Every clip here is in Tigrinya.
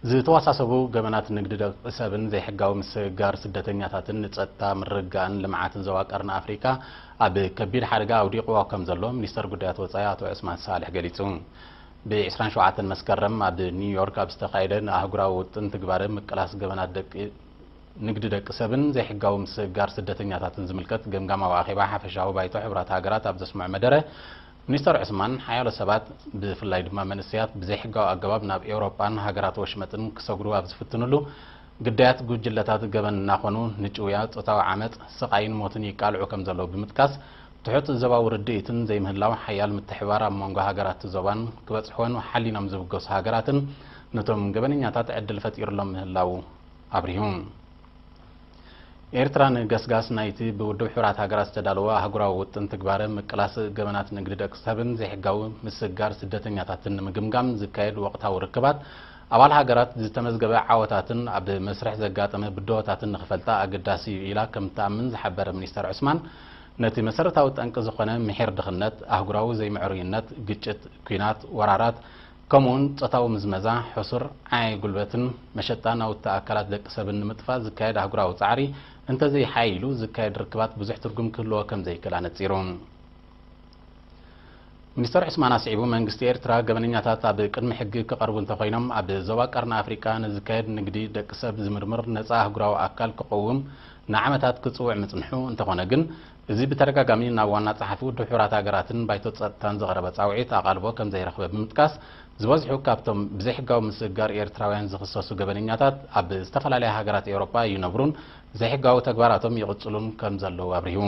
ዝተወሳሰቡ ገበናት ንግዲ ደቂ ሰብን ዘይሕጋዊ ምስግጋር ስደተኛታትን ንጸጥታ ምርግጋእን ልምዓትን ዞባ ቀርኒ ኣፍሪካ ኣብ ከቢድ ሓደጋ ኣውዲቕዎ ከም ዘሎ ሚኒስተር ጉዳያት ወጻኢ ኣቶ ዑስማን ሳልሕ ገሊጹ። ብ ዕስራን ሸውዓተን መስከረም ኣብ ኒውዮርክ ኣብ ዝተኻየደ ንኣህጉራዊ ውጥን ትግባረ ምቅላስ ገበናት ደቂ ንግዲ ደቂ ሰብን ዘይሕጋዊ ምስግጋር ስደተኛታትን ዝምልከት ገምጋማዊ ኣኼባ ሓፈሻዊ ባይቶ ሕቡራት ሃገራት ኣብ ዘስምዖ መደረ፣ ሚኒስተር ዑስማን፣ ሓያሎ ሰባት፣ ብፍላይ ድማ መንእሰያት፣ ብዘይሕጋዊ ኣገባብ ናብ ኤውሮጳን ሃገራት ወሽመጥን ክሰግሩ ኣብ ዝፍትንሉ፣ ግዳያት ጉጅለታት ገበን እናኾኑ ንጭውያ፣ ጾታዊ ዓመጽ፣ ስቓይን ሞትን ይቃልዑ ከም ዘለዉ ብምጥቃስ፣ ትሑት ዞባዊ ርድኢትን ዘይምህላው ሓያል ምትሕብባር ኣብ መንጎ ሃገራት ዞባን ክበጽሕወን ሓሊኖም ዝብገሱ ሃገራትን ነቶም ገበነኛታት ዕድል ፈጢሩሎም ምህላዉ ኣብሪሁ። ኤርትራ ንገስጋስ ናይቲ ብውድብ ሕቡራት ሃገራት ዝተዳለወ ኣህጉራዊ ውጥን ትግባረ ምቅላስ ገበናት ንግዲ ደቂ ሰብን ዘይሕጋዊ ምስግጋር ስደተኛታትን ንምግምጋም ዝካየድ ወቕታዊ ርክባት፣ ኣባል ሃገራት ዝተመዝገበ ዓወታትን ኣብ መስርሕ ዘጋጠመ ብድሆታትን ንኽፈልጣ ኣገዳሲ እዩ ኢላ ከም ትኣምን ዝሓበረ ሚኒስተር ዑስማን፣ ነቲ መሰረታዊ ጠንቂ ዝኾነ ምሒር ድኽነት፣ ኣህጉራዊ ዘይምዕሩይነት፣ ግጭት፣ ኲናት፣ ወራራት፣ ከምኡውን ጾታዊ ምዝመዛ፣ ሕሱር ዓይ ጉልበትን መሸጣ ናውቲ ኣካላት ደቂ ሰብን ንምጥፋእ ዝካየድ ኣህጉራዊ ጻዕሪ እንተዘይሓይሉ ዝካየድ ርክባት ብዙሕ ትርጉም ክህልዎ ከም ዘይክእል ኣነጺሩ። ሚኒስተር ዑስማን ኣስዒቡ፣ መንግስቲ ኤርትራ ገበነኛታት ኣብ ቅድሚ ሕጊ ክቐርቡ እንተኾይኖም ኣብ ዞባ ቀርኒ ኣፍሪቃ ንዝካየድ ንግዲ ደቂ ሰብ ዝምርምር ነጻ ኣህጉራዊ ኣካል ክቐውም ንዓመታት ክጽውዕ ምጽንሑ፣ እንተኾነ ግን እዚ ብተደጋጋሚ ናብ ዋና ጸሓፊ ውድብ ሕቡራት ሃገራትን ባይቶ ጸጥታን ዝቐረበ ጻውዒት ኣቓልቦ ከም ዘይረኽበ ብምጥቃስ፣ ዝበዝሑ ካብቶም ብዘይሕጋዊ ምስግጋር ኤርትራውያን ዝኽሰሱ ገበነኛታት ኣብ ዝተፈላለያ ሃገራት ኤውሮጳ ይነብሩን ዘይሕጋዊ ተግባራቶም ይቕጽሉን ከም ዘለዉ ኣብሪሁ።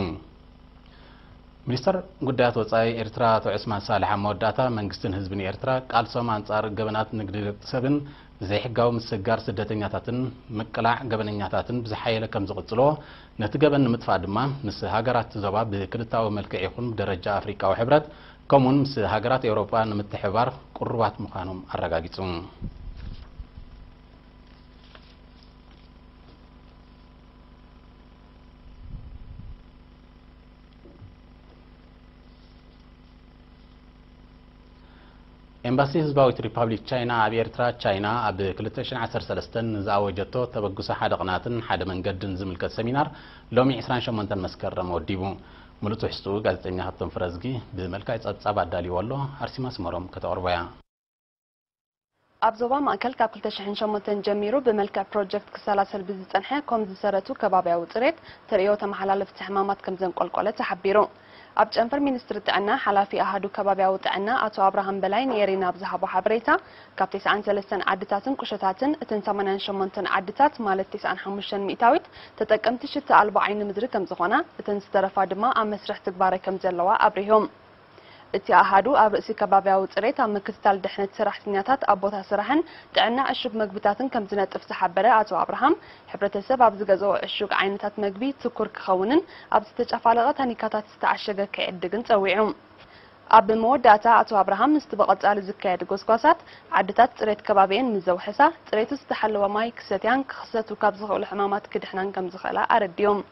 ሚኒስተር ጉዳያት ወጻኢ ኤርትራ ኣቶ ዑስማን ሳልሕ ኣብ መወዳእታ፣ መንግስትን ህዝብን ኤርትራ ቃልሶም ኣንጻር ገበናት ንግዲ ደቂ ሰብን ዘይሕጋዊ ምስግጋር ስደተኛታትን ምቅላዕ ገበነኛታትን ብዝሓየለ ከም ዝቕጽልዎ፣ ነቲ ገበን ንምጥፋእ ድማ ምስ ሃገራት ዞባ ብክልታዊ መልክዕ ይኹን ብደረጃ ኣፍሪቃዊ ሕብረት ከምኡውን ምስ ሃገራት ኤውሮጳ ንምትሕብባር ቅሩባት ምዃኖም ኣረጋጊጹ። ኤምባሲ ህዝባዊት ሪፓብሊክ ቻይና ኣብ ኤርትራ፣ ቻይና ኣብ ክልተ ሽሕን ዓሰርተ ሰለስተን ንዝኣወጀቶ ተበግሶ ሓደ ቅናትን ሓደ መንገድን ዝምልከት ሰሚናር ሎሚ ዕስራን ሸሞንተን መስከረም ወዲቡ። ምሉእ ትሕዝትኡ ጋዜጠኛ ሃብቶም ፍረዝጊ ብመልክዕ ጸብጻብ ኣዳልይዎ ኣሎ። ኣርሲማ ስመሮም ከተቕርቦ እያ። ኣብ ዞባ ማእከል ካብ ክልተ ሽሕን ሸሞንተን ጀሚሩ ብመልክዕ ፕሮጀክት ክሰላሰል ብዝጸንሐ ኮም ዝሰረቱ ከባብያዊ ጽሬት ተርእዮ ተመሓላለፍቲ ሕማማት ከም ዘንቆልቆለ ተሓቢሩ። ኣብ ጨንፈር ሚኒስትሪ ጥዕና ሓላፊ ኣሃዱ ከባብያዊ ጥዕና ኣቶ ኣብርሃም በላይ ንኤሪና ኣብ ዝሃቦ ሓበሬታ፣ ካብ ተስዓን ሰለስተን ዓድታትን ቁሸታትን እተን ሰማንያን ሸሞንተን ዓድታት ማለት ተስዓን ሓሙሽተን ሚእታዊት ተጠቀምቲ ሽታ ኣልቦ ዓይኒ ምድሪ ከም ዝኾና፣ እተን ዝተረፋ ድማ ኣብ መስርሕ ትግባረ ከም ዘለዋ ኣብሪሆም። እቲ ኣሃዱ ኣብ ርእሲ ከባብያዊ ጽሬት፣ ኣብ ምክትታል ድሕነት ሰራሕተኛታት፣ ኣብ ቦታ ስራሕን ጥዕና ዕሹግ መግብታትን ከም ዝነጥፍ ዝሓበረ ኣቶ ኣብርሃም፣ ሕብረተሰብ ኣብ ዝገዝኦ ዕሹግ ዓይነታት መግቢ ትኩር ክኸውንን ኣብ ዝተጨፋለቐ ታኒካታት ዝተዓሸገ ከይዕድግን ጸዊዑ። ኣብ መወዳእታ ኣቶ ኣብርሃም ምስቲ ብቐጻሊ ዝካየድ ጎስጓሳት ዓድታት ጽሬት ከባቢየን ምስ ዘውሐሳ፣ ጽሬቱ ዝተሓለወ ማይ ክሰትያን ክኽሰቱ ካብ ዝኽእሉ ሕማማት ክድሕናን ከም ዝኽእላ ኣረዲኦም።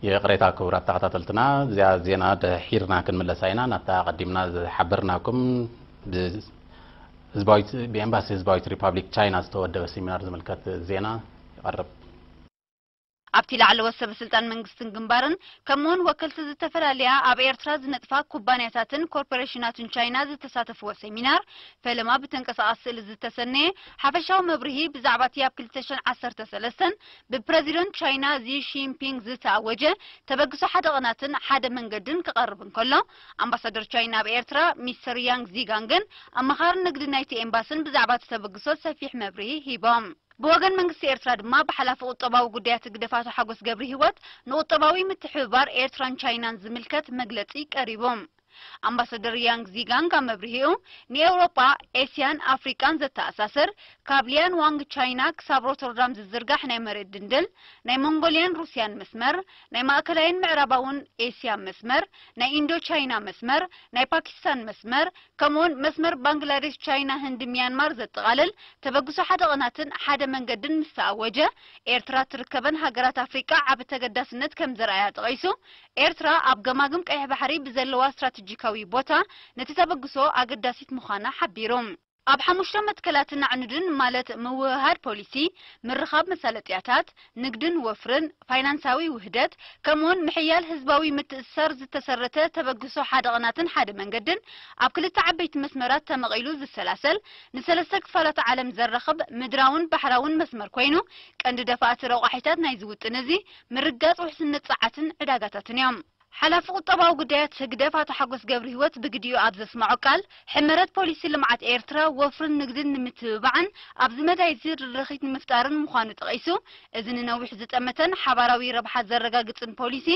ይቕሬታ ክቡራት ተኸታተልትና፣ እዚኣ ዜና ድሒርና ክንምለሳ ኢና። ናብታ ኣቐዲምና ዝሓበርናኩም ብ-፣ ህዝባዊት፣ ብኤምባሲ ህዝባዊት ሪፓብሊክ ቻይና ዝተወደበ ሴሚናር ዝምልከት ዜና ይቐርብ። ኣብቲ ላዕለዎት ሰበ ስልጣን መንግስትን ግንባርን፣ ከምኡውን ወከልቲ ዝተፈላለያ ኣብ ኤርትራ ዝነጥፋ ኩባንያታትን ኮርፖሬሽናትን ቻይና ዝተሳተፍዎ ሴሚናር፣ ፈለማ ብተንቀሳቓሲ ስእሊ ዝተሰነየ ሓፈሻዊ መብርሂ ብዛዕባ እቲ ኣብ ክልተ ሽሕን ዓሰርተ ሰለስተን ብፕረዚደንት ቻይና ዚ ሺንፒንግ ዝተኣወጀ ተበግሶ ሓደ ቅናትን ሓደ መንገድን ክቐርብ እንከሎ፣ ኣምባሳደር ቻይና ኣብ ኤርትራ ሚስተር ያንግ ዚጋንግን ኣማኻሪ ንግዲ ናይቲ ኤምባስን ብዛዕባ እቲ ተበግሶ ሰፊሕ መብርሂ ሂቦም። ብወገን መንግስቲ ኤርትራ ድማ ብሓላፊ ቁጠባዊ ጉዳያት ህግደፍ ኣቶ ሓጎስ ገብረ ህይወት ንቁጠባዊ ምትሕብባር ኤርትራን ቻይናን ዝምልከት መግለጺ ቀሪቡ። ኣምባሳደር ያንግ ዚጋንግ ኣብ መብርሂኡ፣ ንኤውሮጳ፣ ኤስያን ኣፍሪቃን ዘተኣሳስር፣ ካብ ሊያን ዋንግ ቻይና ክሳብ ሮተርዳም ዝዝርጋሕ ናይ መሬት ድንድል፣ ናይ ሞንጎልያን ሩስያን መስመር፣ ናይ ማእከላይን ምዕራባውን ኤስያ መስመር፣ ናይ ኢንዶ ቻይና መስመር፣ ናይ ፓኪስታን መስመር፣ ከምኡውን መስመር ባንግላዴሽ፣ ቻይና፣ ህንዲ፣ ሚያንማር ዘጠቓልል ተበግሶ ሓደ ቅናትን ሓደ መንገድን ምስ ተኣወጀ፣ ኤርትራ ትርከበን ሃገራት ኣፍሪቃ ዓቢ ተገዳስነት ከም ዘርኣያ ጠቒሱ፣ ኤርትራ ኣብ ገማግም ቀይሕ ባሕሪ ብዘለዋ ስትራቴጂ ስትራቴጂካዊ ቦታ ነቲ ተበግሶ ኣገዳሲት ምዃና ሓቢሩ። ኣብ ሓሙሽተ መትከላትን ኣዕኑድን፣ ማለት ምውህሃድ ፖሊሲ፣ ምርኻብ መሳለጥያታት፣ ንግድን ወፍርን፣ ፋይናንሳዊ ውህደት፣ ከምኡውን ምሕያል ህዝባዊ ምትእስሳር ዝተሰረተ ተበግሶ ሓደ ቕናትን ሓደ መንገድን ኣብ ክልተ ዓበይቲ መስመራት ተመቒሉ ዝሰላሰል፣ ንሰለስተ ክፋላት ዓለም ዘራኽብ ምድራውን ባሕራውን መስመር ኮይኑ፣ ቀንዲ ደፋእቲ ረቋሒታት ናይዚ ውጥን እዚ ምርጋጽ ውሕስነት ጸዓትን ዕዳጋታትን እዮም። ሓላፊ ቁጠባዊ ጉዳያት ህግደፍ ኣቶ ሓጎስ ገብረሂወት ብግዲኡ ኣብ ዘስመዖ ቃል፣ ሕመረት ፖሊሲ ልምዓት ኤርትራ ወፍርን ንግድን ንምትብባዕን ኣብዚ መዳይ እዚ ርርኺት ንምፍጣርን ምዃኑ ጠቒሱ፣ እዚ ንነዊሕ ዝጠመተን ሓባራዊ ረብሓ ዘረጋግጽን ፖሊሲ፣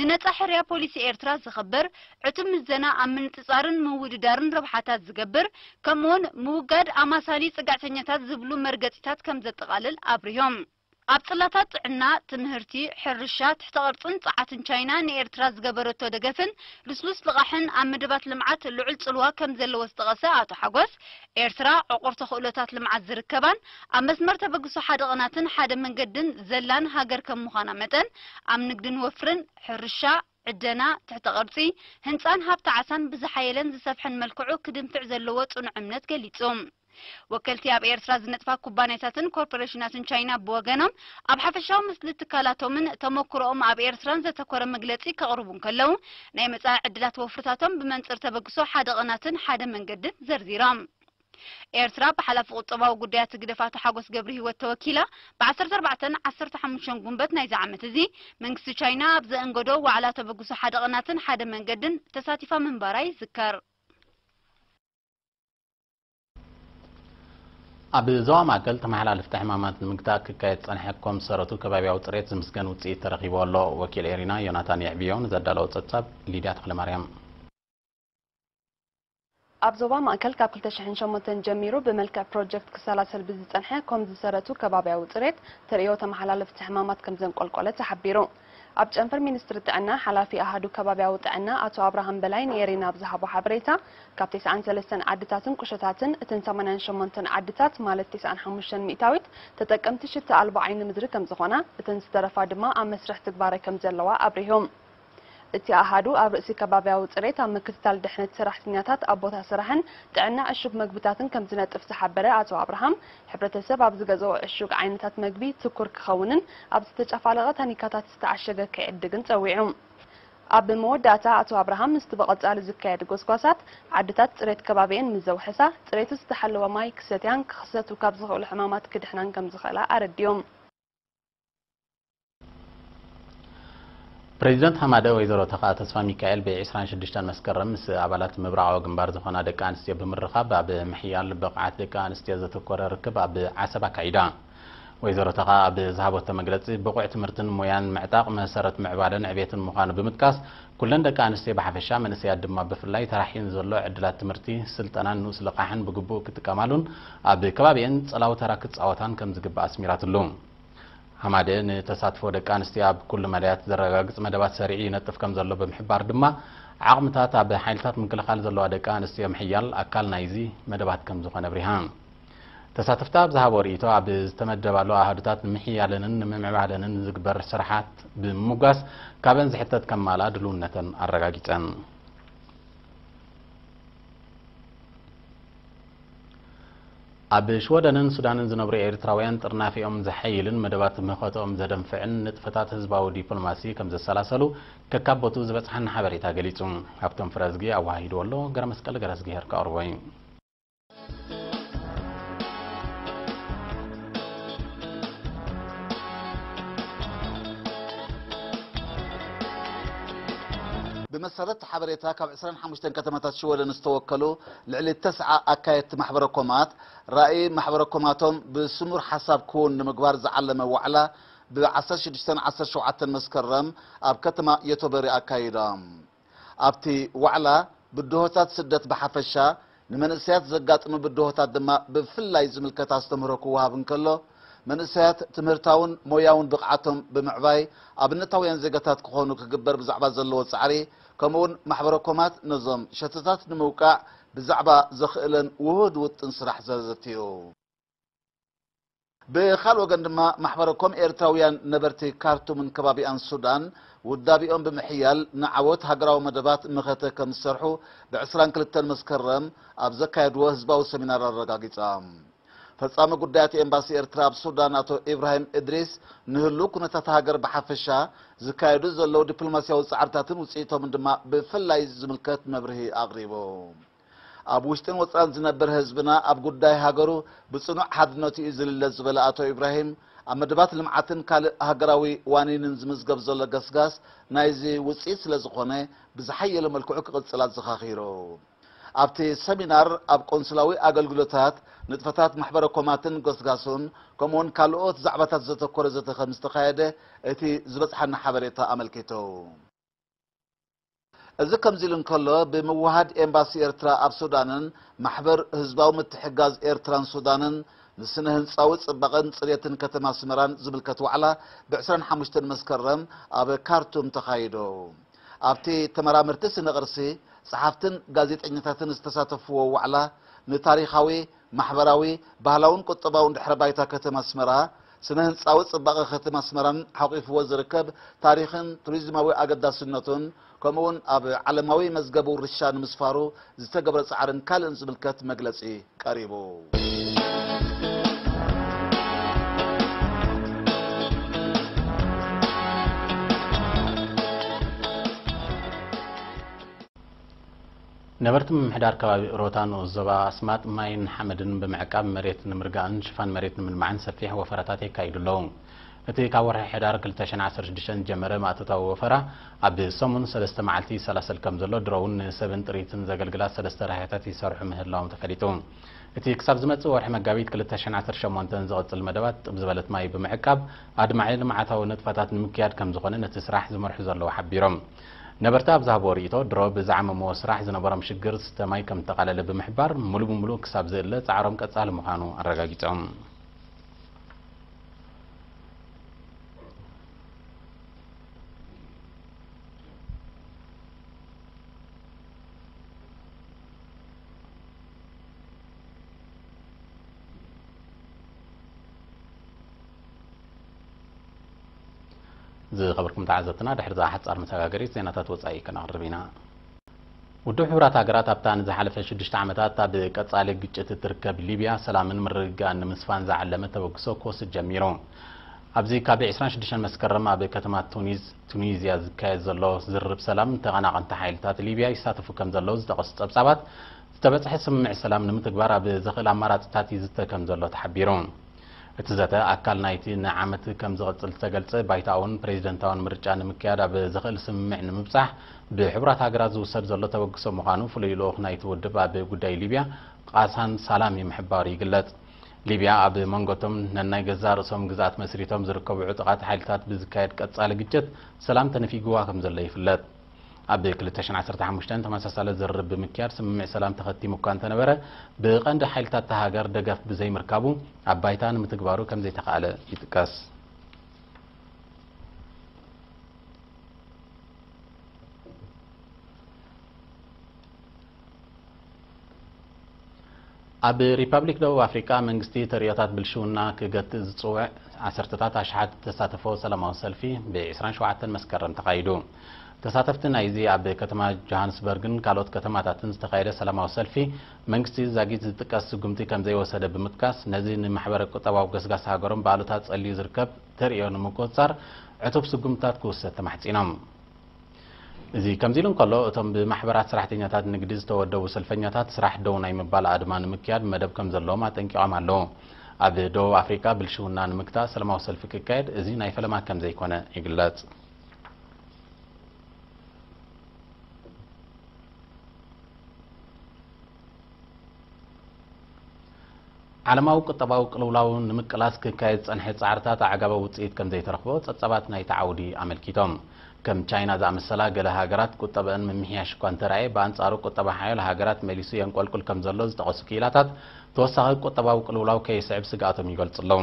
ንነጻ ሕርያ ፖሊሲ ኤርትራ ዘኽብር፣ ዕቱብ ምዘና ኣብ ምንጽጻርን ምውድዳርን ረብሓታት ዝገብር፣ ከምኡውን ምውጋድ ኣማሳሊ ጽግዕተኛታት ዝብሉ መርገጺታት ከም ዘጠቓልል ኣብሪሆም። ኣብ ጽላታት ጥዕና፣ ትምህርቲ፣ ሕርሻ፣ ትሕተ ቅርጽን ጸዓትን ቻይና ንኤርትራ ዝገበረቶ ደገፍን ልስሉስ ልቓሕን ኣብ መደባት ልምዓት ልዑል ጽልዋ ከም ዘለዎ ዝጠቐሰ ኣቶ ሓጎስ፣ ኤርትራ ዕቑር ተኽእሎታት ልምዓት ዝርከባን ኣብ መስመር ተበግሶ ሓደ ቅናትን ሓደ መንገድን ዘላን ሃገር ከም ምዃና መጠን፣ ኣብ ንግድን ወፍርን፣ ሕርሻ፣ ዕደና፣ ትሕተ ቅርጺ፣ ህንጻን ሃብቲ ዓሳን ብዝሓየለን ዝሰፍሐን መልክዑ ክድንፍዕ ዘለዎ ጽኑዕ እምነት ገሊጹ። ወከልቲ ኣብ ኤርትራ ዝነጥፋ ኩባንያታትን ኮርፖሬሽናትን ቻይና ብወገኖም፣ ኣብ ሓፈሻዊ ምስሊ ትካላቶምን ተመኩሮኦም ኣብ ኤርትራን ዘተኮረ መግለጺ ከቕርቡ እንከለዉ፣ ናይ መጻኢ ዕድላት ወፍርታቶም ብመንጽር ተበግሶ ሓደ ቕናትን ሓደ መንገድን ዘርዚሮም። ኤርትራ ብሓላፊ ቁጠባዊ ጉዳያት ህግደፍ ኣቶ ሓጎስ ገብረሂወት ተወኪላ፣ ብ ዓሰርተ ኣርባዕተን ዓሰርተ ሓሙሽተን ጉንበት ናይዚ ዓመት እዚ፣ መንግስቲ ቻይና ኣብ ዘእንገዶ ዋዕላ ተበግሶ ሓደ ቕናትን ሓደ መንገድን ተሳቲፋ ምንባራ ይዝከር። ኣብ ዞባ ማእከል ተመሓላለፍቲ ሕማማት ንምግታእ ክካየድ ዝጸንሐ ኮም ሰረቱ ከባብያዊ ጽሬት ዝምስገን ውጽኢት ተረኺቡ ኣሎ። ወኪል ኤሪና ዮናታን የዕብዮ ንዘዳለዎ ጸብጻብ ሊድያ ተኽለማርያም። ኣብ ዞባ ማእከል ካብ ክልተ ሽሕን ሸሞንተን ጀሚሩ ብመልክዕ ፕሮጀክት ክሰላሰል ብዝጸንሐ ኮም ዝሰረቱ ከባብያዊ ጽሬት ተርእዮ ተመሓላለፍቲ ሕማማት ከም ዘንቆልቆለ ተሓቢሩ። ኣብ ጨንፈር ሚኒስትሪ ጥዕና ሓላፊ ኣሃዱ ከባብያዊ ጥዕና ኣቶ ኣብርሃም በላይ ንኤሪና ኣብ ዝሃቦ ሓበሬታ፣ ካብ ተስዓን ሰለስተን ዓድታትን ቁሸታትን እተን ሰማንያን ሸሞንተን ዓድታት ማለት ተስዓን ሓሙሽተን ሚእታዊት ተጠቀምቲ ሽታ ኣልቦ ዓይኒ ምድሪ ከም ዝኾና፣ እተን ዝተረፋ ድማ ኣብ መስርሕ ትግባረ ከም ዘለዋ ኣብሪሁ። እቲ ኣሃዱ ኣብ ርእሲ ከባብያዊ ጽሬት ኣብ ምክትታል ድሕነት ሰራሕተኛታት ኣብ ቦታ ስራሕን ጥዕና ዕሹግ መግብታትን ከም ዝነጥፍ ዝሓበረ ኣቶ ኣብርሃም፣ ሕብረተሰብ ኣብ ዝገዝኦ ዕሹግ ዓይነታት መግቢ ትኩር ክኸውንን ኣብ ዝተጨፋለቐ ታኒካታት ዝተዓሸገ ከይዕድግን ጸዊዑ። ኣብ መወዳእታ ኣቶ ኣብርሃም ምስቲ ብቐጻሊ ዝካየድ ጎስጓሳት ዓድታት ጽሬት ከባቢኤን ምስ ዘውሐሳ፣ ጽሬቱ ዝተሓለወ ማይ ክሰትያን ክኽሰቱ ካብ ዝኽእሉ ሕማማት ክድሕናን ከም ዝኽእላ ኣረዲኦም። ፕሬዚደንት ሃማደ ወይዘሮ ተኽኣ ተስፋ ሚካኤል ብ ዕስራን ሽዱሽተን መስከረም ምስ ኣባላት ምብራቓዊ ግንባር ዝኾና ደቂ ኣንስትዮ ብምርኻብ ኣብ ምሕያል ብቕዓት ደቂ ኣንስትዮ ዘተኮረ ርክብ ኣብ ዓሰብ ኣካይዳ። ወይዘሮ ተኽኣ ኣብ ዝሃበቶ መግለፂ፣ ብቑዕ ትምህርትን ሞያን ምዕጣቕ መሰረት ምዕባለን ዕቤትን ምዃኑ ብምጥቃስ፣ ኩለን ደቂ ኣንስትዮ ብሓፈሻ መንእሰያት ድማ ብፍላይ ተራሒን ዘሎ ዕድላት ትምህርቲ፣ ስልጠናን ንኡስ ልቓሕን ብግቡእ ክጥቀማሉን ኣብ ከባቢኤን ፀላዊ ተራ ክፃወታን ከም ዝግባእ ኣስሚራትሉ። ሃማደ ንተሳትፎ ደቂ ኣንስትዮ ኣብ ኩሉ መዳያት ዘረጋግጽ መደባት ሰሪዑ ይነጥፍ ከም ዘሎ ብምሕባር ድማ፣ ዓቕምታት ኣብ ሓይልታት ምክልኻል ዘለዋ ደቂ ኣንስትዮ ምሕያል ኣካል ናይዚ መደባት ከም ዝኾነ ኣብሪሃ። ተሳተፍቲ ኣብ ዝሃቦ ርእይቶ፣ ኣብ ዝተመደባሉ ኣሃዱታት ንምሕያለንን ንምምዕባለንን ዝግበር ስራሓት ብምምጓስ፣ ካበን ዝሕተት ከማልኣ ድልውነተን ኣረጋጊጸን። ኣብ ሽወደንን ሱዳንን ዝነብሩ ኤርትራውያን፣ ጥርናፊኦም ዘሐይልን መደባት ምህኸትኦም ዘደንፍዕን ንጥፈታት ህዝባዊ ዲፕሎማሲ ከም ዘሰላሰሉ ከካብ ቦትኡ ዝበጽሓና ሓበሬታ ገሊጹ። ሃብቶም ፍረዝጊ ኣወሃሂድዎ ኣሎ፣ ገረመስቀል ገረዝግሄር ከቕርቦ እዩ። ብመሰረት ሓበሬታ ካብ ዕስራን ሓሙሽተን ከተማታት ሽወደን ዝተወከሉ ልዕሊ ተስዓ ኣካየድቲ ማሕበረ ኮማት፣ ራእይ ማሕበረ ኮማቶም ብስሙር ሓሳብ ክውን ንምግባር ዝዓለመ ዋዕላ ብ ዓሰርተ ሽዱሽተን ዓሰርተ ሸውዓተን መስከረም ኣብ ከተማ ዮቶበሪ ኣካይዶም። ኣብቲ ዋዕላ፣ ብድሆታት ስደት ብሓፈሻ፣ ንመንእሰያት ዘጋጥሙ ብድሆታት ድማ ብፍላይ ዝምልከት ኣስተምህሮ ክወሃብ እንከሎ፣ መንእሰያት ትምህርታውን ሞያውን ብቕዓቶም ብምዕባይ ኣብነታውያን ዜጋታት ክኾኑ ክግበር ብዛዕባ ዘለዎ ጻዕሪ፣ ከምኡውን ማሕበረ ኮማት ነዞም ሸቶታት ንምውቃዕ ብዛዕባ ዘኽእለን ውሁድ ውጥን ስራሕ ዘዘትዩ። ብኻልእ ወገን ድማ ማሕበረ ኮም ኤርትራውያን ነበርቲ ካርቱምን ከባቢኣን ሱዳን ውዳቢኦም ብምሕያል ንዓወት ሃገራዊ መደባት መኸተ ከም ዝሰርሑ ብ22 መስከረም ኣብ ዘካየድዎ ህዝባዊ ሰሚናር ኣረጋጊጻ። ፈጻሚ ጉዳያት ኤምባሲ ኤርትራ ኣብ ሱዳን ኣቶ ኢብራሂም እድሪስ ንህሉ ኩነታት ሃገር ብሓፈሻ ዝካየዱ ዘለዉ ዲፕሎማስያዊ ጻዕርታትን ውጽኢቶምን ድማ ብፍላይ ዝምልከት መብርሂ ኣቕሪቡ። ኣብ ውሽጥን ወጻን ዝነብር ህዝብና ኣብ ጉዳይ ሃገሩ ብጽኑዕ ሓድነቱ እዩ ዝልለ ዝበለ ኣቶ ኢብራሂም፣ ኣብ መደባት ልምዓትን ካልእ ሃገራዊ ዋኒንን ዝምዝገብ ዘሎ ገስጋስ ናይዚ ውጽኢት ስለ ዝኾነ ብዝሓየለ መልክዑ ክቕጽል ኣዘኻኺሩ። ኣብቲ ሰሚናር ኣብ ቆንስላዊ ኣገልግሎታት፣ ንጥፈታት ማሕበረ ኮማትን ጎስጋሱን ከምኡውን ካልኦት ዛዕባታት ዘተኮረ ዘተ ከም ዝተኻየደ እቲ ዝበጽሓና ሓበሬታ ኣመልኪቱ። እዚ ከምዚ ኢሉ እንከሎ፣ ብምውሃድ ኤምባሲ ኤርትራ ኣብ ሱዳንን ማሕበር ህዝባዊ ምትሕጋዝ ኤርትራን ሱዳንን ንስነ ህንጻዊ ጽባቐን ጽሬትን ከተማ ኣስመራን ዝምልከት ዋዕላ ብ25 መስከረም ኣብ ካርቱም ተኻይዱ። ኣብቲ ተመራመርቲ ስነ ቅርሲ፣ ጸሓፍትን ጋዜጠኛታትን ዝተሳተፍዎ ዋዕላ፣ ንታሪኻዊ፣ ማሕበራዊ፣ ባህላውን ቁጠባውን ድሕረ ባይታ ከተማ ኣስመራ፣ ስነ ህንጻዊ ጽባቐ ከተማ ኣስመራን ሓቂፍዎ ዝርከብ ታሪኽን ቱሪዝማዊ ኣገዳስነቱን፣ ከምኡውን ኣብ ዓለማዊ መዝገብ ውርሻ ንምስፋሩ ዝተገብረ ጻዕርን ካልእን ዝምልከት መግለጺ ቀሪቡ። ነበርቲ ምምሕዳር ከባቢ ሮታ ንኡስ ዞባ ኣስማጥ ማይን ሓመድን ብምዕቃብ መሬት ንምርጋእን ሽፋን መሬት ንምልማዕን ሰፊሕ ወፈራታት የካይዱ ኣለዉ። እቲ ካብ ወርሒ ሕዳር ክልተ ሽሕን ዓሰርተ ሽዱሽተን ዝጀመረ ማእቶታዊ ወፈራ ኣብ ሰሙን ሰለስተ መዓልቲ ይሰላሰል ከም ዘሎ ድሮውን ንሰብን ጥሪትን ዘገልግላ ሰለስተ ራህያታት ይሰርሑ ምህላዎም ተፈሊጡ። እቲ ክሳብ ዝመጽእ ወርሒ መጋቢት ክልተ ሽሕን ዓሰርተ ሸሞንተን ዝቕጽል መደባት ጥብ ዝበለት ማይ ብምዕቃብ ኣድማዒ ልምዓታዊ ንጥፈታት ንምክያድ ከም ዝኾነ ነቲ ስራሕ ዝመርሑ ዘለዉ ሓቢሮም። ነበርቲ ኣብ ዝሃብዎ ርእይቶ፣ ድሮ ብዝዓመምዎ ስራሕ ዝነበሮም ሽግር ዝስተ ማይ ከም እተቓለለ ብምሕባር፣ ሙሉ ብሙሉ ክሳብ ዝእለ ጻዕሮም ቀጻሊ ምዃኑ ኣረጋጊጾም። ዝኸበርኩም ተዓዘብትና፣ ድሕሪ እዛ ሓጻር መሰጋገሪት ዜናታት ወጻኢ ከነቕርብ ኢና። ውድብ ሕቡራት ሃገራት ኣብታ ንዝሓለፈ ሽዱሽተ ዓመታት ኣብ ቀጻሊ ግጭት እትርከብ ሊብያ ሰላምን ምርግጋእን ንምስፋን ዝዓለመ ተበግሶ ክወስድ ጀሚሩ። ኣብዚ ካብ ዕስራን ሽዱሽተን መስከረም ኣብ ከተማ ቱኒዝ፣ ቱኒዝያ ዝካየድ ዘሎ ዝርርብ ሰላም፣ ተቐናቐንቲ ሓይልታት ሊብያ ይሳተፉ ከም ዘለዉ ዝጠቐሱ ጸብጻባት፣ ዝተበጽሐ ስምምዕ ሰላም ንምትግባር ኣብ ዘኽእል ኣማራጽታት ይዝተ ከም ዘሎ ተሓቢሩ። እቲ ዘተ ኣካል ናይቲ ንዓመት ከም ዝቕጽል ዝተገልጸ ባይታኣውን ፕሬዚደንታውን ምርጫ ንምክያድ ኣብ ዘኽእል ስምምዕ ንምብጻሕ ብሕቡራት ሃገራት ዝውሰድ ዘሎ ተበግሶ ምዃኑ ፍሉይ ልኡኽ ናይቲ ውድብ ኣብ ጉዳይ ሊብያ ቃሳን ሳላሚ ምሕባሩ ይግለጽ። ሊብያ ኣብ መንጎቶም ነናይ ገዛእ ርእሶም ግዝኣት መስሪቶም ዝርከቡ ዕጡቓት ሓይልታት ብዝካየድ ቀጻሊ ግጭት ሰላም ተነፊግዋ ከም ዘሎ ይፍለጥ። ኣብ ክልተ ሽሕን ዓሰርተ ሓሙሽተን ተመሳሳሊ ዝርርብ ብምክያድ ስምምዕ ሰላም ተኸቲሙ እኳ እንተነበረ፣ ብቐንዲ ሓይልታት እታ ሃገር ደገፍ ብዘይምርካቡ ኣብ ባይታ ንምትግባሩ ከም ዘይተኻእለ ይጥቀስ። ኣብ ሪፓብሊክ ደቡብ ኣፍሪቃ መንግስቲ ተርእዮታት ብልሽውና ክገትእ ዝጽውዕ ዓሰርተታት ኣሽሓት ዝተሳተፎ ሰላማዊ ሰልፊ ብ ዕስራን ሸውዓተን መስከረም ተኻይዱ። ተሳተፍቲ ናይዚ ኣብ ከተማ ጆሃንስበርግን ካልኦት ከተማታትን ዝተኻየደ ሰላማዊ ሰልፊ መንግስቲ ዛጊት ዝጥቀስ ስጉምቲ ከም ዘይወሰደ ብምጥቃስ ነዚ ንማሕበረ ቁጠባዊ ገስጋስ ሃገሮም ብኣሉታ ጸልዩ ዝርከብ ተርእዮ ንምቁጽጻር ዕቱብ ስጉምትታት ክውሰድ ተማሕጺኖም። እዚ ከምዚ ኢሉ እንከሎ፣ እቶም ብማሕበራት ሰራሕተኛታት ንግዲ ዝተወደቡ ሰልፈኛታት ስራሕ ደው ናይ ምባል ኣድማ ንምክያድ መደብ ከም ዘለዎም ኣጠንቂቖም ኣለዉ። ኣብ ደቡብ ኣፍሪቃ ብልሽውና ንምግታእ ሰላማዊ ሰልፊ ክካየድ እዚ ናይ ፈለማ ከም ዘይኮነ ይግለጽ። ዓለማዊ ቁጠባዊ ቅልውላው ንምቅላስ ክካየድ ዝጸንሐ ጻዕርታት ኣዕጋባዊ ውጽኢት ከም ዘይተረኽቦ ጸብጻባት ናይቲ ዓውዲ ኣመልኪቶም። ከም ቻይና ዝኣመሰላ ገለ ሃገራት ቁጠበአን ምምሕያሽ እኳ እንተረኣየ፣ ብኣንጻሩ ቁጠባ ሓያሎ ሃገራት መሊሱ የንቆልቁል ከም ዘሎ ዝጠቐሱ ክኢላታት፣ ተወሳኺ ቁጠባዊ ቅልውላው ከየስዕብ ስግኣቶም ይገልጹ ኣለዉ።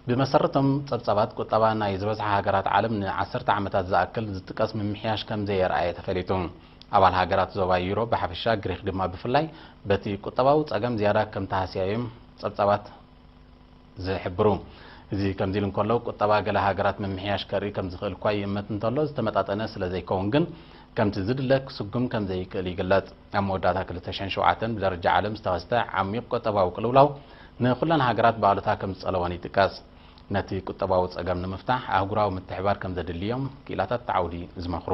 ብመሰረቶም ጸብጻባት ቁጠባ ናይ ዝበዝሓ ሃገራት ዓለም ንዓሰርተ ዓመታት ዝኣክል ዝጥቀስ ምምሕያሽ ከም ዘየርኣየ ተፈሊጡ። ኣባል ሃገራት ዞባ ዩሮ ብሓፈሻ፣ ግሪክ ድማ ብፍላይ በቲ ቁጠባዊ ጸገም ዝያዳ ከም ተሃስያ እዮም ጸብጻባት ዝሕብሩ። እዚ ከምዚ ኢሉ እንከሎ፣ ቁጠባ ገለ ሃገራት ምምሕያሽ ከርኢ ከም ዝኽእል እኳ ይእመት እንተሎ፣ ዝተመጣጠነ ስለ ዘይከውን ግን ከምቲ ዝድለ ክስጉም ከም ዘይክእል ይግለጽ። ኣብ መወዳእታ ክልተ ሽሕን ሸውዓተን ብደረጃ ዓለም ዝተኸስተ ዓሚቕ ቁጠባዊ ቅልውላው ንኹለን ሃገራት ብኣሉታ ከም ዝጸለወን ይጥቀስ። ነቲ ቁጠባዊ ጸገም ንምፍታሕ ኣህጉራዊ ምትሕባር ከም ዘድልዮም ክኢላታት ዓውዲ ዝመኽሩ።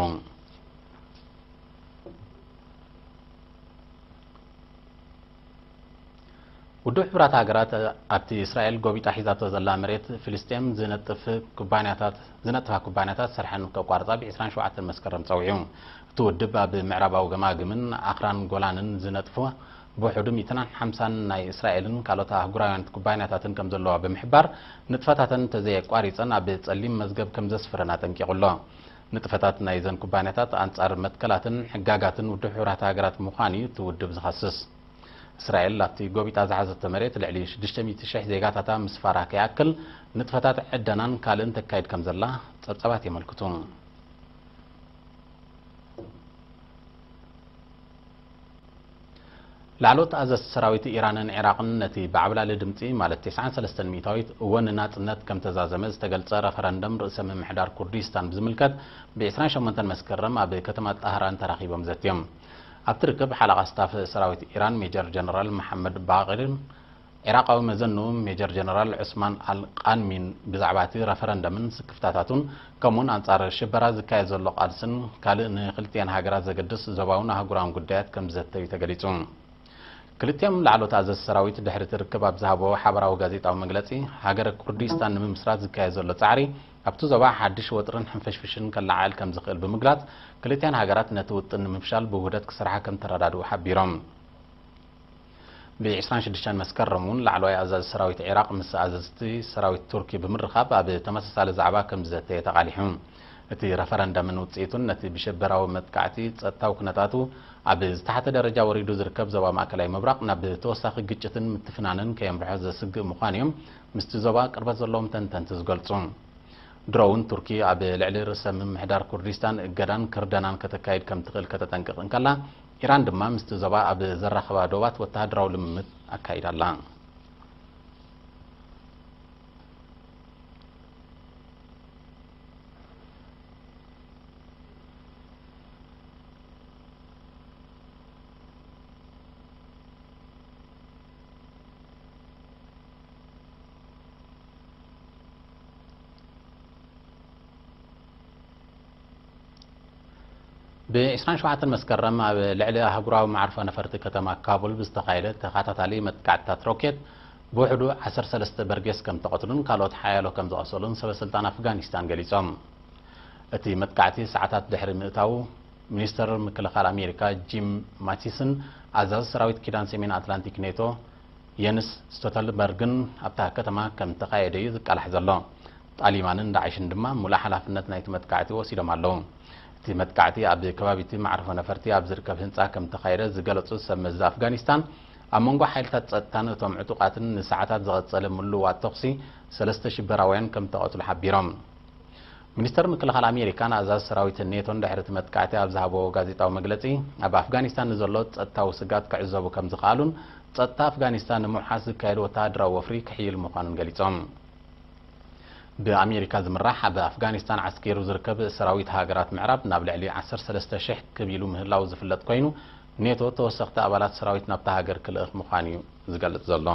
ውድብ ሕቡራት ሃገራት ኣብቲ እስራኤል ጎቢጣ ሒዛቶ ዘላ መሬት ፍልስጤም ዝነጥፍ ኩባንያታት ዝነጥፋ ኩባንያታት ስርሐን ከቋርጻ ብ ዕስራን ሸውዓተን መስከረም ጸዊዑ። እቲ ውድብ ኣብ ምዕራባዊ ገማግምን ኣኽራን ጎላንን ዝነጥፉ ብውሕዱ ሚእትን ሓምሳን ናይ እስራኤልን ካልኦት ኣህጉራውያን ኩባንያታትን ከም ዘለዋ ብምሕባር፣ ንጥፈታተን እንተዘየቋሪጸን ኣብ ጸሊም መዝገብ ከም ዘስፍረን ኣጠንቂቑ ኣሎ። ንጥፈታት ናይዘን ኩባንያታት ኣንጻር መትከላትን ሕጋጋትን ውድብ ሕቡራት ሃገራት ምዃኑ እዩ እቲ ውድብ ዝኸስስ። እስራኤል ኣብቲ ጎቢጣ ዝሓዘቶ መሬት ልዕሊ ሽዱሽተ ሚእቲ ሽሕ ዜጋታታ ምስፋራ ከይኣክል ንጥፈታት ዕደናን ካልእን ተካይድ ከም ዘላ ጸብጻባት የመልክቱ። ላዕለዎት ኣዘዝቲ ሰራዊት ኢራንን ዒራቕን ነቲ ብዓብላሊ ድምጺ ማለት ተስዓን ሰለስተን ሚእታዊት እወ ንናጽነት ከም ተዛዘመ ዝተገልጸ ረፈረንደም ርእሰ ምምሕዳር ኩርዲስታን ብዝምልከት ብ ዕስራን ሸሞንተን መስከረም ኣብ ከተማ ጣህራን ተራኺቦም ዘትዮም። ኣብቲ ርክብ ሓለቓ ስታፍ ሰራዊት ኢራን ሜጀር ጀነራል መሓመድ ባቂርን ዒራቓዊ መዘንኡ ሜጀር ጀነራል ዑስማን ኣል ቃንሚን ብዛዕባ እቲ ረፈረንደምን ስክፍታታቱን ከምኡውን ኣንጻር ሽበራ ዝካየድ ዘሎ ቃልስን ካልእ ንክልቲኣን ሃገራት ዘገድስ ዞባውን ኣህጉራውን ጉዳያት ከም ዝዘተዩ ተገሊጹ። ክልቲኦም ላዕሎት ኣዘዝቲ ሰራዊት ድሕሪ እቲ ርክብ ኣብ ዝሃብዎ ሓበራዊ ጋዜጣዊ መግለጺ፣ ሃገረ ኩርዲስታን ንምምስራት ዝካየድ ዘሎ ጻዕሪ ኣብቲ ዞባ ሓድሽ ወጥርን ሕንፍሽፍሽን ከለዓዕል ከም ዝኽእል ብምግላጽ፣ ክልቲኣን ሃገራት ነቲ ውጥን ንምፍሻል ብውህደት ክሰርሓ ከም ተረዳድኡ ሓቢሮም። ብ ዕስራን ሽዱሽተን መስከረም እውን ላዕለዋይ ኣዛዚ ሰራዊት ዒራቕ ምስ ኣዘዝቲ ሰራዊት ቱርኪ ብምርኻብ ኣብ ተመሳሳሊ ዛዕባ ከም ዝዘተየ ተቓሊሑ። እቲ ረፈረንደምን ውጽኢቱን ነቲ ብሽበራዊ መጥቃዕቲ ጸጥታዊ ኩነታቱ ኣብ ዝተሓተ ደረጃ ወሪዱ ዝርከብ ዞባ ማእከላይ ምብራቕ ናብ ተወሳኺ ግጭትን ምትፍናንን ከየምርሖ ዘስግእ ምዃኑ እዮም ምስቲ ዞባ ቅርበት ዘለዎም ተንተንቲ ዝገልጹ። ድሮ እውን ቱርኪ ኣብ ልዕሊ ርእሰ ምምሕዳር ኩርዲስታን እገዳን ክርደናን ከተካይድ ከም ትኽእል ከተጠንቅቕ እንከላ፣ ኢራን ድማ ምስቲ ዞባ ኣብ ዘራኽባ ዶባት ወተሃደራዊ ልምምድ ኣካይዳ ኣላ። ብ ዕስራን ሸውዓተን መስከረም ኣብ ልዕሊ ኣህጉራዊ መዓርፎ ነፈርቲ ከተማ ካቡል ብዝተኻየደ ተኸታታሊ መጥቃዕትታት ሮኬት ብውሕዱ ዓሰርተ ሰለስተ በርጌስ ከም ተቐትሉን ካልኦት ሓያሎ ከም ዝቐሰሉን ሰበ ስልጣን ኣፍጋኒስታን ገሊጾም። እቲ መጥቃዕቲ ሰዓታት ድሕሪ ምእታዉ፣ ሚኒስተር ምክልኻል ኣሜሪካ ጂም ማቲስን ኣዛዚ ሰራዊት ኪዳን ሰሜን ኣትላንቲክ ኔቶ የንስ ስቶተልበርግን ኣብታ ከተማ ከም ተኻየደ እዩ ዝቃላሕ ዘሎ። ጣሊባንን ዳዕሽን ድማ ሙሉእ ሓላፍነት ናይቲ መጥቃዕቲ ወሲዶም ኣለዉ። እቲ መጥቃዕቲ ኣብ ከባቢ እቲ መዕርፎ ነፈርቲ ኣብ ዝርከብ ህንጻ ከም ተኻየደ ዝገለጹ ሰብ መዚ ኣፍጋኒስታን፣ ኣብ መንጎ ሓይልታት ጸጥታን እቶም ዕጡቓትን ንሰዓታት ዝቐጸለ ምልውዋጥ ተኹሲ ሰለስተ ሽበራውያን ከም ተቐትሉ ሓቢሮም። ሚኒስተር ምክልኻል ኣሜሪካን ኣዛዚ ሰራዊት ኔቶን ድሕሪ እቲ መጥቃዕቲ ኣብ ዝሃብዎ ጋዜጣዊ መግለጺ፣ ኣብ ኣፍጋኒስታን ንዘሎ ጸጥታዊ ስግኣት ክዕዘቡ ከም ዝኸኣሉን ጸጥታ ኣፍጋኒስታን ንምውሓስ ዝካየድ ወተሃደራዊ ወፍሪ ክሕይል ምዃኑን ገሊጾም። ብኣሜሪካ ዝምራሕ ኣብ ኣፍጋኒስታን ዓስኪሩ ዝርከብ ሰራዊት ሃገራት ምዕራብ ናብ ልዕሊ ዓሰርተ ሰለስተ ሽሕ ክብ ኢሉ ምህላው ዝፍለጥ ኮይኑ፣ ኔቶ ተወሰኽቲ ኣባላት ሰራዊት ናብታ ሃገር ክልእኽ ምዃኑ እዩ ዝገልጽ ዘሎ።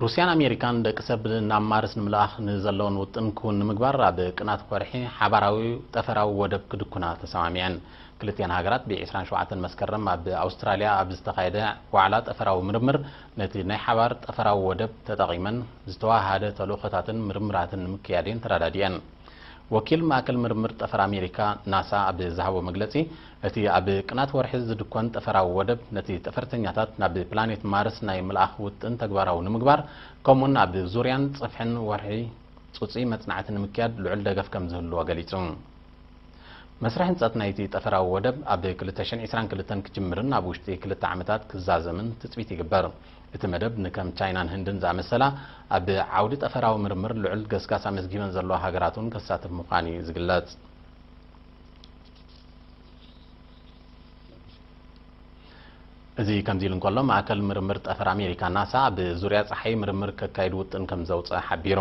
ሩስያን ኣሜሪካን ደቂ ሰብ ናብ ማርስ ንምልኣኽ ንዘለወን ውጥን ክውን ንምግባር ኣብ ቅናት ወርሒ ሓባራዊ ጠፈራዊ ወደብ ክድኩና ተሰማሚዐን። ክልቲኣን ሃገራት ብ ዕስራን ሸውዓተን መስከረም ኣብ ኣውስትራልያ ኣብ ዝተኻየደ ዋዕላ ጠፈራዊ ምርምር ነቲ ናይ ሓባር ጠፈራዊ ወደብ ተጠቒመን ዝተዋሃደ ተልእኾታትን ምርምራትን ንምክያድ እየን ተረዳዲአን። ወኪል ማእከል ምርምር ጠፈር ኣሜሪካ ናሳ ኣብ ዝሃቦ መግለጺ፣ እቲ ኣብ ቅናት ወርሒ ዝድኮን ጠፈራዊ ወደብ ነቲ ጠፈርተኛታት ናብ ፕላኔት ማርስ ናይ ምልኣኽ ውጥን ተግባራዊ ንምግባር፣ ከምኡውን ኣብ ዙርያን ጽፍሕን ወርሒ ጹጽይ መጽናዕቲ ንምክያድ ልዑል ደገፍ ከም ዝህልዎ ገሊጹ። መስርሕ ህንጸት ናይቲ ጠፈራዊ ወደብ ኣብ ክልተ ሽሕን ዕስራን ክልተን ክጅምርን ኣብ ውሽጢ ክልተ ዓመታት ክዛዘምን ትጽቢት ይግበር። እቲ መደብ ንከም ቻይናን ህንድን ዝኣመሰላ ኣብ ዓውዲ ጠፈራዊ ምርምር ልዑል ገስጋስ ኣመዝጊበን ዘለዋ ሃገራት እውን ከሳትፍ ምዃኑ እዩ ዝግለጽ። እዚ ከምዚ ኢሉ እንከሎ፣ ማእከል ምርምር ጠፈር ኣሜሪካ ናሳ ኣብ ዙርያ ጸሓይ ምርምር ከካይድ ውጥን ከም ዘውጽአ ሓቢሩ።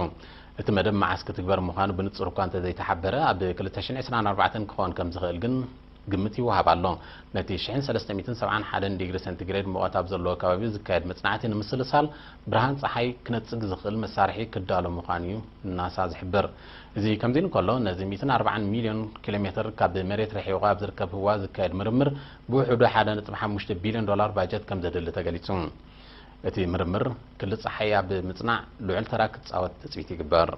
እቲ መደብ መዓስ ክትግበር ምዃኑ ብንጹር እኳ እንተዘይተሓበረ፣ ኣብ ክልተ ሽሕን ዕስራን ኣርባዕተን ክኸውን ከም ዝኽእል ግን ግምት ይወሃብ ኣሎ። ነቲ ሽሕን ሰለስተ ሚእትን ሰብዓን ሓደን ዲግሪ ሴንቲግሬድ ሙቐት ኣብ ዘለዎ ከባቢ ዝካየድ መጽናዕቲ ንምስልሳል ብርሃን ጸሓይ ክነጽግ ዝኽእል መሳርሒ ክዳሎ ምዃኑ እዩ ናሳ ዝሕብር። እዚ ከምዚ እንከሎ፣ ነዚ ሚእትን ኣርባዓን ሚልዮን ኪሎ ሜትር ካብ መሬት ርሒቑ ኣብ ዝርከብ ህዋ ዝካየድ ምርምር ብውሕዱ ሓደ ነጥቢ ሓሙሽተ ቢልዮን ዶላር ባጀት ከም ዘድሊ ተገሊጹ። እቲ ምርምር ክሊ ጸሓይ ኣብ ምጽናዕ ልዑል ተራ ክጻወት ትጽቢት ይግበር።